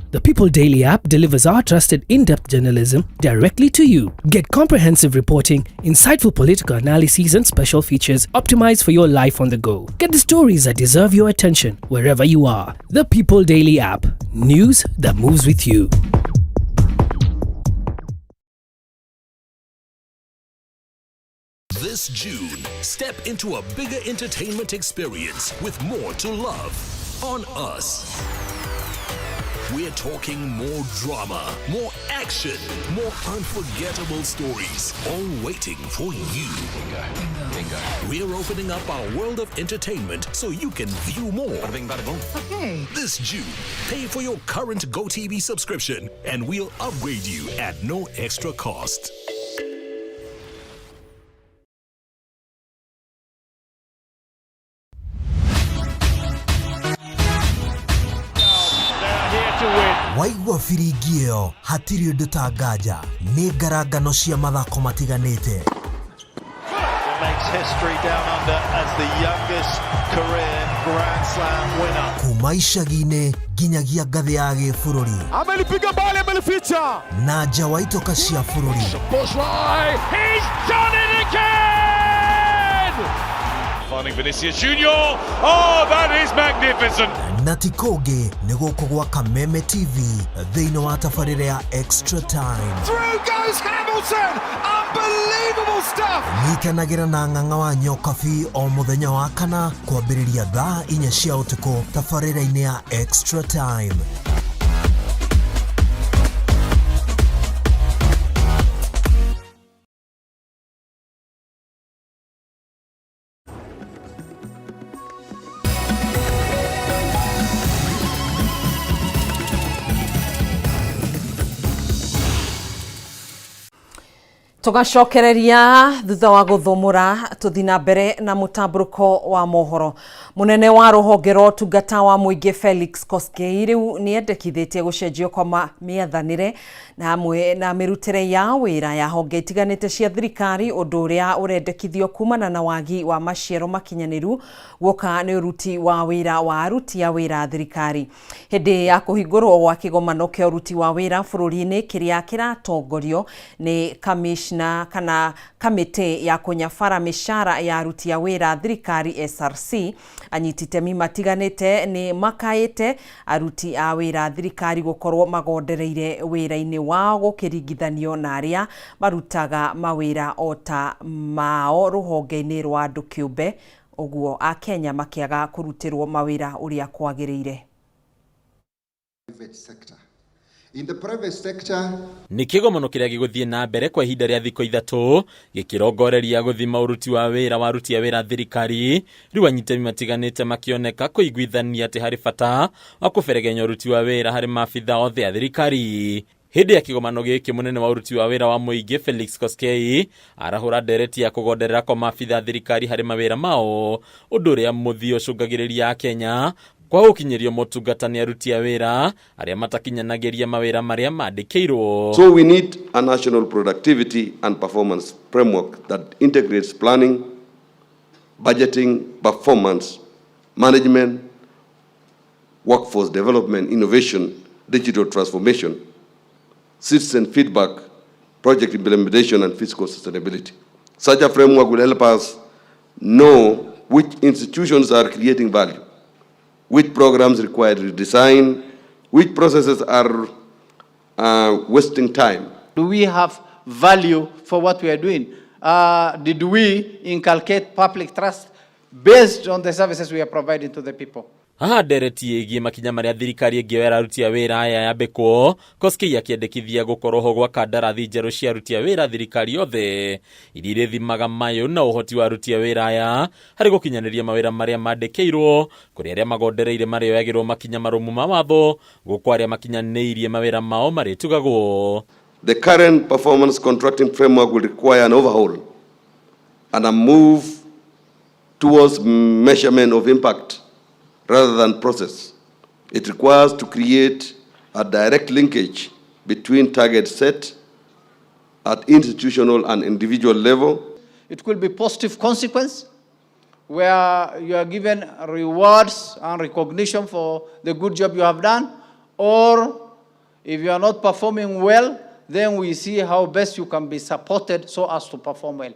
The People Daily app delivers our trusted in-depth journalism directly to you. Get comprehensive reporting, insightful political analyses and special features optimized for your life on the go. Get the stories that deserve your attention wherever you are. The People Daily app. News that moves with you. This June, step into a bigger entertainment experience with more to love on us. We're talking more drama, more action, more unforgettable stories, all waiting for you. Bingo. We're opening up our world of entertainment so you can view more. Bada bing, bada boom. Okay. This June, pay for your current GoTV subscription and we'll upgrade you at no extra cost. Waigua biringi ĩyo hatirĩ ũndũ ta nganja nĩ ngarangano cia mathako matiganĩte. Makes history down under as the youngest career Grand Slam winner. Kuma icagi-inĩ nginyagia ngathĩ ya gĩbũrũri. Amelipiga mbali, amelificha. Na nja wa itoka cia bũrũri. Bushrai, he's done it again! Finding Vinicius Junior. Oh, that is magnificent. Na ti kũngĩ nĩ gũkũ gwa Kameme TV thĩinĩ wa tabarĩra ya Extra Time. Through goes Hamilton! Unbelievable stuff! Nyitanagĩra na ng'ang'a wa Nyokabi o mũthenya wa kana kwambĩrĩria thaa 4 cia ũtukũ tabarĩra-inĩ ya Extra Time. Tugacokereria thutha wa guthumura tuthi na mbere na mutamburuko wa mohoro. Munene wa ruhonge rwa utungata wa muingi Felix Koskei riu ni endekithitie gucenjio kwa miathanire na hamwe na mirutire ya wira ya honge itiganite cia thirikari, undu uria urendekithio kumana na wagi wa maciaro makinyaniru guoka ni uruti wa wira wa aruti a wira thirikari. Hindi ya kuhingurwo gwa kigomano kia uruti wa wira bururi-ini kiria kiratongorio ni Commissioner Kamishna kana kamĩtĩ ya kũnyabara mĩcara ya aruti a wĩra thirikari SRC anyiti itemi matiganĩte nĩ makaĩte aruti a wĩra thirikari gũkorwo magondereire wĩra-inĩ wao gũkĩringithanio na arĩa marutaga mawĩra o ta mao rũhonge-inĩ rwa andũ kĩũmbe ũguo akenya makĩaga kũrutĩrwo mawĩra ũrĩa kwagĩrĩire. In the private sector, Nĩ kĩgomano kĩrĩa gĩgũthiĩ na mbere kwa ihinda rĩa thikũ ithatũ gĩkĩrongoreria gũthima ũruti wa wĩra wa aruti a wĩra thirikari rĩu anyitemi matiganĩte makĩoneka kũiguithania atĩ harĩ bata wa kũberegenya ũruti wa wĩra harĩ maabitha othe a thirikari. Hĩndĩ ya kĩgomano gĩkĩ mũnene wa ũruti wa wĩra wa mũingĩ Felix Koskei arahũra ndereti ya kũgonderera kwa maabitha a thirikari harĩ mawĩra mao ũndũ ũrĩa mũthia ũcũngagĩrĩria akenya kwa gũkinyĩrio motungata nĩ aruti a wĩra arĩa matakinyanagĩria mawĩra marĩa mandĩkĩirwo. So we need a national productivity and performance framework that integrates planning, budgeting, performance, management, workforce development, innovation, digital transformation, citizen feedback, project implementation, and fiscal sustainability. Such a framework will help us know which institutions are creating value, which programs require redesign, which processes are wasting time. Do we have value for what we are doing? Did we inculcate public trust based on the services we are providing to the people? Haha ndereti ĩgiĩ makinya marĩa thirikari ĩngĩoera aruti a wĩra aya yambĩkwo Koskei akĩendekithia gũkorwo ho gwa kandarathi njerũ cia aruti a wĩra thirikari yothe iria irĩthimaga mayũ na ũhoti wa aruti a wĩra aya harĩ gũkinyanĩria mawĩra marĩa mandĩkĩirwo kũrĩ arĩa magondereire marĩoyagĩrwo makinya marũmu ma watho gũkũ arĩa makinyanĩirie mawĩra mao marĩtugagwo. The current performance contracting framework will require an overhaul and a move towards measurement of impact rather than process. It requires to create a direct linkage between targets set at institutional and individual level. It could be positive consequence where you are given rewards and recognition for the good job you have done, or if you are not performing well, then we see how best you can be supported so as to perform well.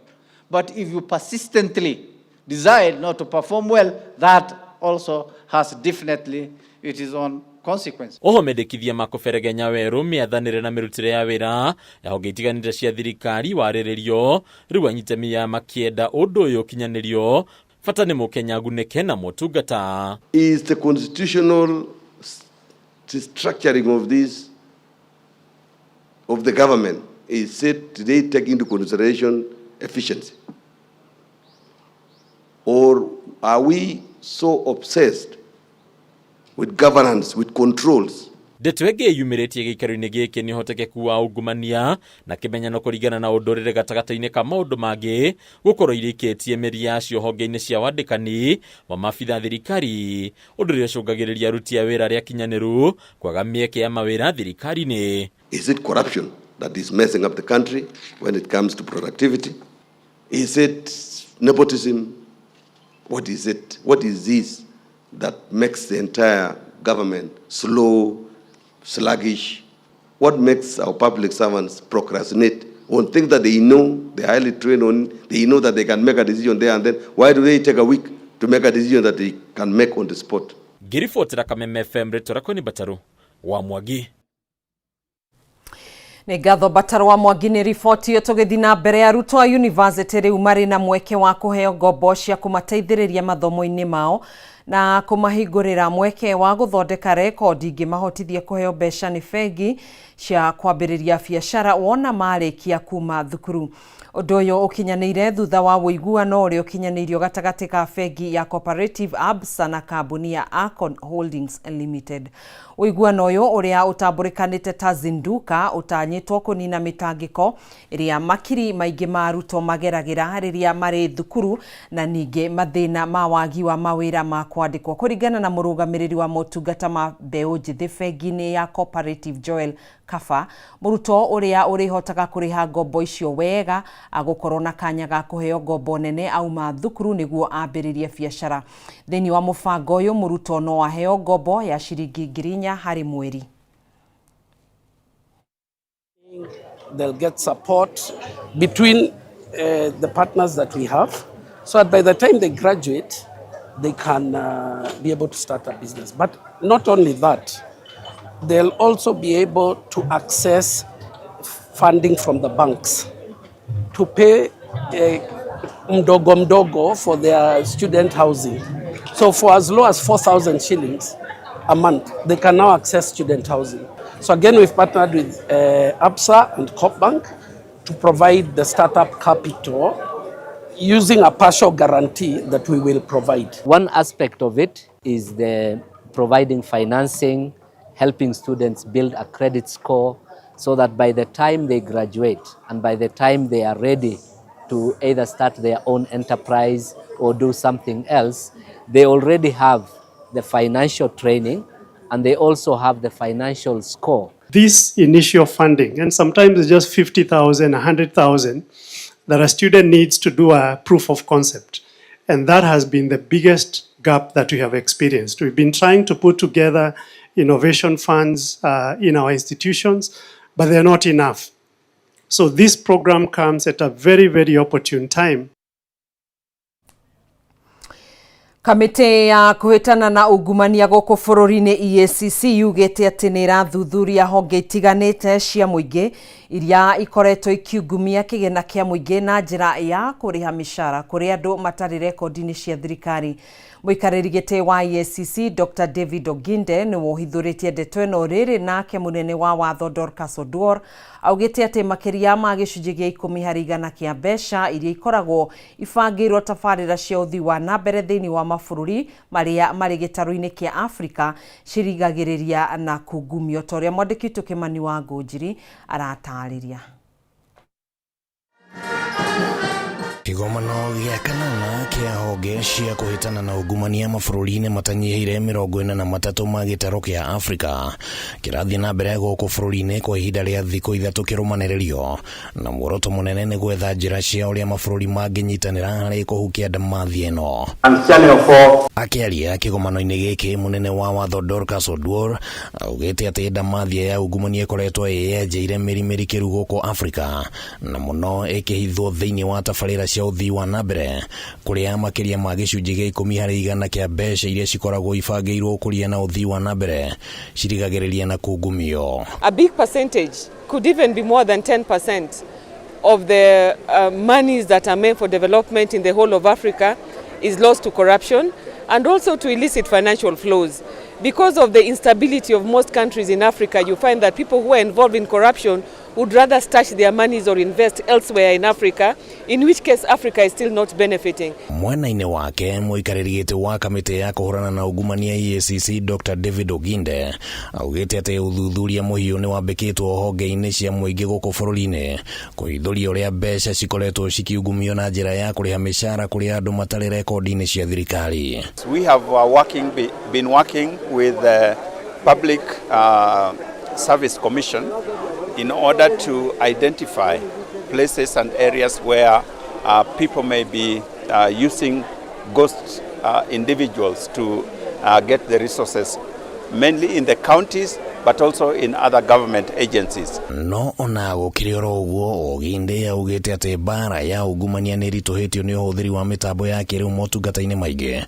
But if you persistently decide not to perform well, that also has definitely its own consequence. Oho mendekithia ma kũberegenya werũ mĩathanĩre na mĩrutĩre ya wĩra ya honge itiganĩte cia thirikari warĩrĩrio rĩu anyitemi ya makĩenda ũndũ ũyũ ũkinyanĩrio bata nĩ mũkenya agunĩke na motungata. Is the constitutional structuring of this, of the government, is it today take into consideration efficiency? Or are we so obsessed with governance, with controls? Ndeto ĩngĩ yumĩrĩtie gĩikaro-inĩ gĩkĩ nĩ ũhotekeku wa ungumania na kĩmenyano kũringana na ũndũrĩre gatagatĩ-inĩ ka maũndũ mangĩ gũkorwo irĩkĩtie mĩri yacio honge-inĩ cia wandĩkani wa maabitha thirikari ũndũ ũrĩa ũcũngagĩrĩria aruti a wĩra arĩa akinyanĩru kwaga mĩeke ya mawĩra thirikari-inĩ. Is it corruption that is messing up the country when it comes to productivity? Is it nepotism? What is it? What is this that makes the entire government slow, sluggish? What makes our public servants procrastinate on things that they know, they're highly trained on, they know that they can make a decision there and then? Why do they take a week to make a decision that they can make on the spot? Ngĩribotera Kameme FM rĩtwa rĩakwa nĩ Mbataru wa Mwangi. Nĩ ngatho Mbataro wa Mwangi nĩ riboti ĩyo. Tũgĩthiĩ na mbere, arutwo a university rĩu marĩ na mweke wa kũheo ngombo cia kũmateithĩrĩria mathomo-inĩ mao na kũmahingũrĩra mweke wa gũthondeka rekondi ingĩmahotithia kũheo mbeca nĩ bengi cia kwambĩrĩria biacara wona marĩkia kuma thukuru. Ũndũ ũyũ ũkinyanĩire thutha wa ũiguano ũrĩa ũkinyanĩirio gatagatĩ ka bengi ya Cooperative Absa na kambuni ya Akon Holdings Limited. Ũiguano ũyũ ũrĩa ũtambũrĩkanĩte ta Zinduka ũtanyĩtwo kũnina mĩtangĩko ĩrĩa makiri maingĩ ma arutwo mageragĩra rĩrĩa marĩ thukuru na ningĩ mathĩna ma wagi wa mawĩra ma kwandĩkwo. Kũringana na mũrũgamĩrĩri wa motungata ma mbeũ njĩthĩ bengi-inĩ ya Cooperative Joel Kaba, mũrutwo ũrĩa ũrĩhotaga kũrĩha ngombo icio wega agũkorwo na kanya ga kũheo ngombo nene auma thukuru nĩguo ambĩrĩrie biacara. Thĩinĩ wa mũbango ũyũ mũrutwo no aheo ngombo ya ciringi 4,000 harĩ mweri. They'll get support between the partners that we have, so that by the time they graduate, they can be able to start a business. But not only that, they'll also be able to access funding from the banks to pay mdogo mdogo for their student housing. So for as low as 4,000 shillings a month, they can now access student housing. So again, we've partnered with ABSA and CoopBank to provide the startup capital using a partial guarantee that we will provide. One aspect of it is the providing financing, helping students build a credit score so that by the time they graduate and by the time they are ready to either start their own enterprise or do something else, they already have the financial training and they also have the financial score. This initial funding, and sometimes it's just 50,000, 100,000, that a student needs to do a proof of concept. And that has been the biggest gap that we have experienced. We've been trying to put together innovation funds in our institutions, but they're not enough. So this program comes at a very, very opportune time. Kamĩtĩ ya kũhĩtana na ungumania gũkũ bũrũri-inĩ EACC yugĩte atĩ nĩ ĩrathuthuria honge itiganĩte cia mũingĩ iria ikoretwo ikiungumia kĩgĩna kĩa mũingĩ na njĩra ya kũrĩha mĩcara kũrĩ andũ matarĩ rekondi-inĩ cia thirikari. Mũikarĩri gĩtĩ wa EACC Dr. David Oginde nĩwe ũhithũrĩtie ndeto ĩno rĩrĩ nake mũnene wa watho Dorcas Oduor augĩte atĩ makĩria ma gĩcunjĩ gĩa 10% kĩa mbeca iria ikoragwo ibangĩirwo tabarĩra cia ũthii wa na mbere thĩinĩ wa mabũrũri marĩa marĩ gĩtarũ-inĩ kĩa Afrika cirigagĩrĩria na kungumio ta ũrĩa mwandĩki witũ Kĩmani wa Ngũnjiri aratarĩria. Kĩgomano gĩa kanana kĩa honge cia kũhĩtana na ungumania mabũrũri-inĩ matanyihĩire 43 ma gĩtarũ kĩa Afrika kĩrathiĩ na mbere gũkũ bũrũri-inĩ kwa ihinda rĩa thikũ 3 kĩrũmanĩrĩrio, na muoroto mũnene nĩ gwetha njĩra cia ũrĩa mabũrũri mangĩnyitanĩra harĩ kũhukia ndamathia ĩno. Akĩaria kĩgomano-inĩ gĩkĩ, mũnene wa watho Dorcas Oduor augĩte atĩ ndamathia ya ungumania ĩkoretwo ĩyenjeire mĩri mĩrikĩru gũkũ Afrika na mũno ĩkĩhithwo thĩinĩ wa tabarĩra cia ũthii wa na mbere kũrĩa makĩria ma gĩcunjĩ gĩa 10% kĩa mbeca iria cikoragwo ibangĩirwo ũkũria na ũthii wa na mbere cirigagĩrĩria na kungumio. A big percentage could even be more than 10% of the monies that are meant for development in the whole of Africa is lost to corruption and also to illicit financial flows. Because of the instability of most countries in Africa, you find that people who are involved in corruption would rather stash their monies or invest elsewhere in Africa, in which case Africa is still not benefiting. Mwena-inĩ wake, mũikarĩri gĩtĩ wa kamĩtĩ ya kũhũrana na ungumania EACC Dr. David Oginde augĩte atĩ ũthuthuria mũhiũ nĩ wambĩkĩtwo honge-inĩ cia mũingĩ gũkũ bũrũri-inĩ kũhithũria ũrĩa mbeca cikoretwo cikiungumio na njĩra ya kũrĩha mĩcara kũrĩ andũ matarĩ rekondi-inĩ cia thirikari. We have been working with the Public Service Commission in order to identify places and areas where people may be using ghost individuals to get the resources, mainly in the counties but also in other government agencies. No ona gũkĩrĩ oro ũguo, Oginde augĩte atĩ mbara ya ungumania nĩ ĩritũhĩtio nĩ ũhũthĩri wa mĩtambo ya kĩrĩu motungata-inĩ maingĩ,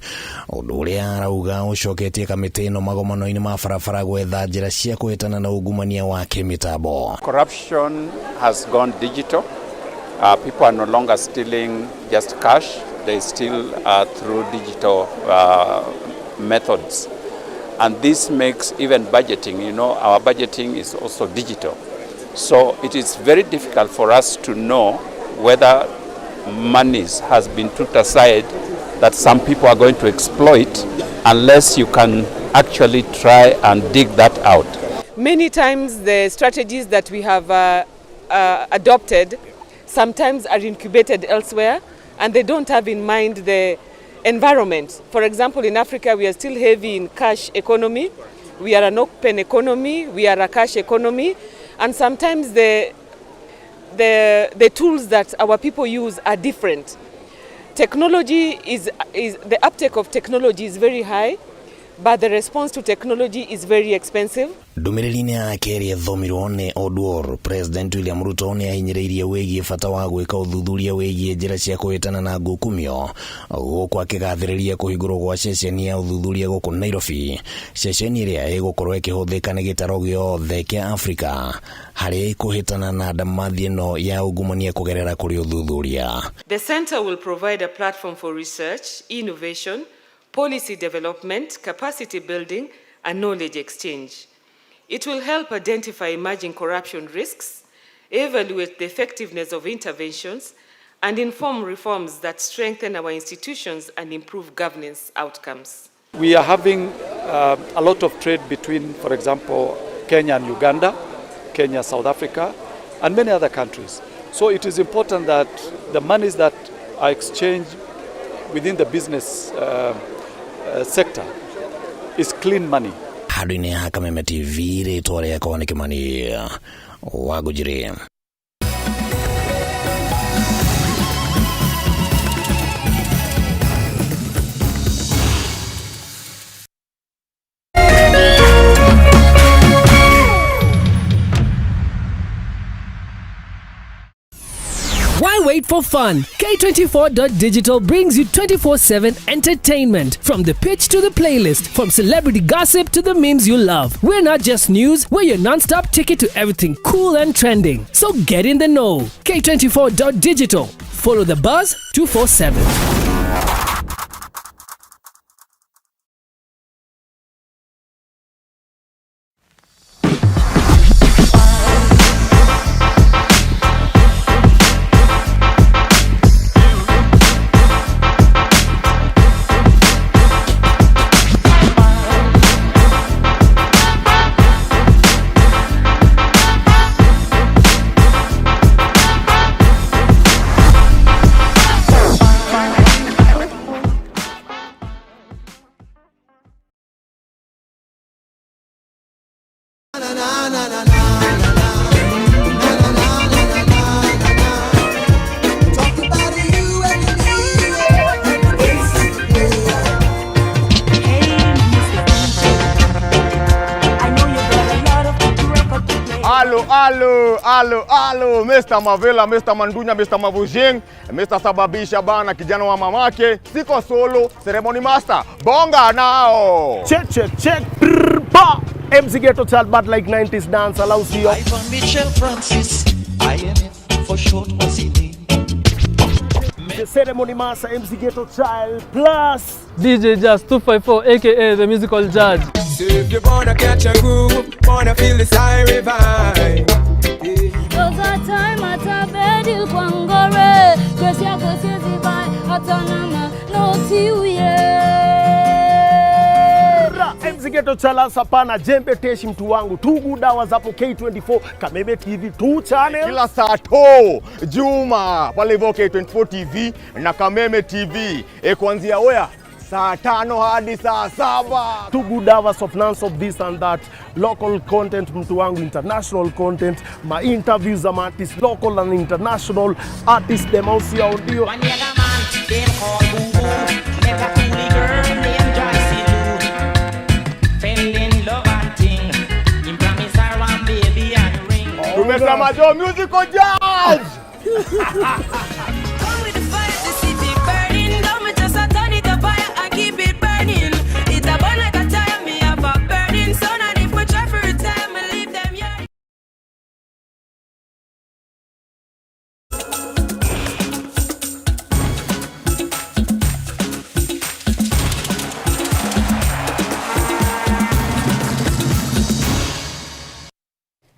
ũndũ ũrĩa arauga ũcoketie kamĩtĩ ĩno magomano-inĩ ma barabara gwetha njĩra cia kũhĩtana na ungumania wa kĩmĩtambo. Corruption has gone digital. People are no longer stealing just cash, they steal through digital methods. And this makes even budgeting, you know, our budgeting is also digital. So it is very difficult for us to know whether monies has been put aside that some people are going to exploit unless you can actually try and dig that out. Many times the strategies that we have adopted sometimes are incubated elsewhere, and they don't have in mind the environment. For example, in Africa, we are still heavy in cash economy. We are an open economy. We are a cash economy. And sometimes the tools that our people use are different. Technology is the uptake of technology is very high, But the response to technology is very expensive. Ndũmĩrĩri-inĩ yake ĩrĩa ĩthomirwo nĩ Oduor, President William Ruto nĩ ahinyĩrĩirie wĩgiĩ bata wa gwĩka ũthuthuria wĩgiĩ njĩra cia kũhĩtana na ngukumio gũkũ akĩgathĩrĩria kũhingũrwo gwa ceceni ya ũthuthuria gũkũ Nairobi, ceceni ĩrĩa ĩgũkorwo ĩkĩhũthĩka nĩ gĩtaro gĩothe kĩa Afrika harĩ kũhĩtana na ndamathi ĩno ya ungumania kũgerera kũrĩ ũthuthuria. The center will provide a platform for research, innovation, policy development, capacity building, and knowledge exchange. It will help identify emerging corruption risks, evaluate the effectiveness of interventions, and inform reforms that strengthen our institutions and improve governance outcomes. We are having a lot of trade between, for example, Kenya and Uganda, Kenya, South Africa, and many other countries. So it is important that the monies that are exchanged within the business sector is clean money. Handũ-inĩ ha Kameme TV rĩtwa rĩakwa nĩ Kĩmani wa Ngũnjiri. Why wait for fun? K24.digital brings you 24/7 entertainment. From the pitch to the playlist, from celebrity gossip to the memes you love. We're not just news, we're your non stop ticket to everything cool and trending. So get in the know. K24.digital. Follow the buzz 247. Alo, alo, alo, alo, Mr. Mavela, Mr. Mandunya, Mr. Mavujing, Mr. Sababisha bana, kijana wa mamake, siko solo, ceremony master, bonga nao. Check, check, check, brr, ba. MC Ghetto Child, but like 90s dance, allows you. Ivan Mitchell Francis, IMF for short was he name. The ceremony master, MC Ghetto Child, plus DJ Jazz 254, aka the musical judge. So if you wanna catch a groove, wanna feel the siren vibe. Cause a time at a bed il kwangore Kwesi ako siezi bai atanama no tiuye. MC Ghetto Child sapana jembe teshi mtu wangu tugu dawa zapo K24 Kameme TV 2 channel kila saa to Juma pale hivyo K24 TV na Kameme TV kuanzia oya saa 5 hadi saa 7. Two good hours of nonstop this and that, local content mtu wangu, international content, my interviews za artists local and international artists them also audio. Tumesema jo musical judge.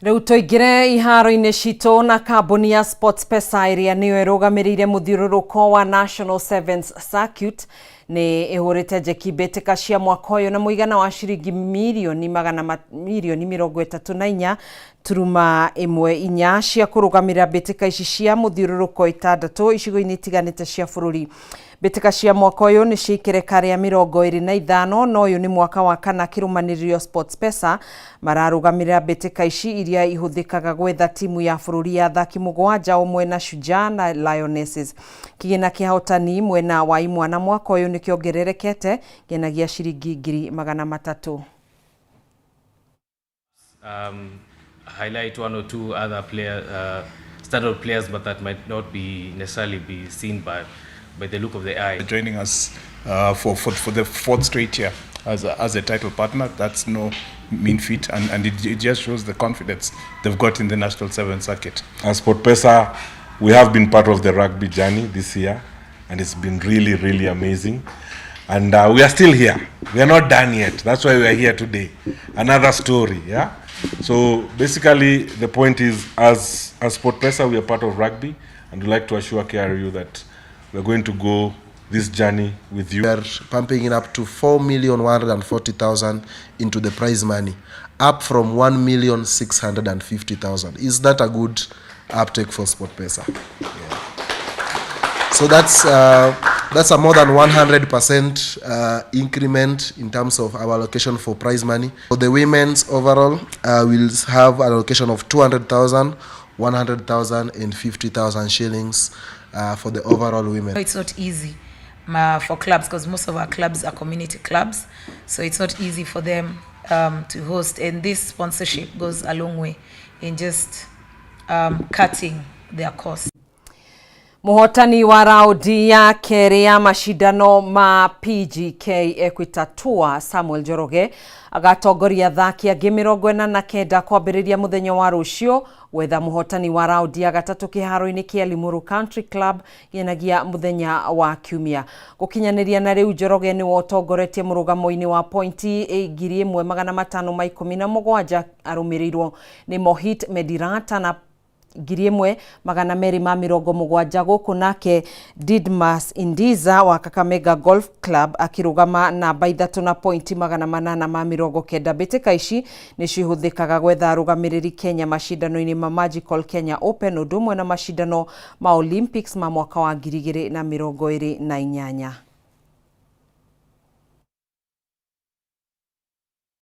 Rĩu tũingĩre iharo-inĩ citũ na kambuni ya SportPesa ĩrĩa nĩyo ĩrũgamĩrĩire mũthiũrũrũko wa National Sevens Circuit nĩ ĩhũrĩte njeki mbĩtĩka cia mwaka ũyũ na mũigana wa ciringi mirioni 34.14 cia kũrũgamĩrĩra mbĩtĩka ici cia mũthiũrũrũko 6 icigo-inĩ itiganĩte cia bũrũri. Mbĩtĩka cia mwaka ũyũ nĩ cia ikereka rĩa 25 na ũyũ nĩ mwaka wa kana kĩrũmanĩrĩrio SportPesa mararũgamĩrĩra mbĩtĩka ici iria ihũthĩkaga gwetha timu ya bũrũri ya athaki 7 ũmwe na Shujaa na Lionesses. Kĩgĩna kĩa ahotani mwena wa imwana mwaka ũyũ nĩ nĩ kĩongererekete ngenagia ciringi 300,000. Highlight one or two other standout players, but that might not be necessarily be seen by the look of the eye. Joining us for the fourth straight year as a title partner, that's no mean feat, and it just shows the confidence they've got in the National Seven circuit. As SportPesa, we have been part of the rugby journey this year, and it's been really, really amazing. And we are still here. We are not done yet. That's why we are here today. Another story, yeah? So basically, the point is, as SportPesa, we are part of rugby, and we'd like to assure KRU that we're going to go this journey with you. We are pumping in up to 4,140,000 into the prize money, up from 1,650,000. Is that a good uptake for SportPesa? Yeah. So that's a more than 100% increment in terms of our allocation for prize money. For the women's overall, we'll have an allocation of 200,000, 100,000 and 50,000 shillings for the overall women. It's not easy for clubs because most of our clubs are community clubs, so it's not easy for them to host. And this sponsorship goes a long way in just cutting their costs. Muhotani wa raundi ya kerĩ ya macindano ma PGK Equita Tour Samuel Njoroge agatongoria athaki angĩ 49 kwambĩrĩria mũthenya wa rũciũ gwetha mũhotani wa raundi ya gatatũ kĩharo-inĩ kĩa Limuru Country Club nginyagia mũthenya wa kiumia. Gũkinyanĩria na rĩu, Njoroge nĩwe ũtongoretie mũrũgamo-inĩ wa pointi 1517, arũmĩrĩirwo nĩ Mohit Medirata na 1270, gũkũ nake Didmas Indiza wa Kakamega Golf Club akĩrũgama namba 3 na pointi 890. Mbĩtĩka ici nĩcio ihũthĩkaga gwetha arũgamĩrĩri Kenya macindano-inĩ ma Magical Kenya Open, ũndũ ũmwe na macindano ma Olympics ma mwaka wa 2028.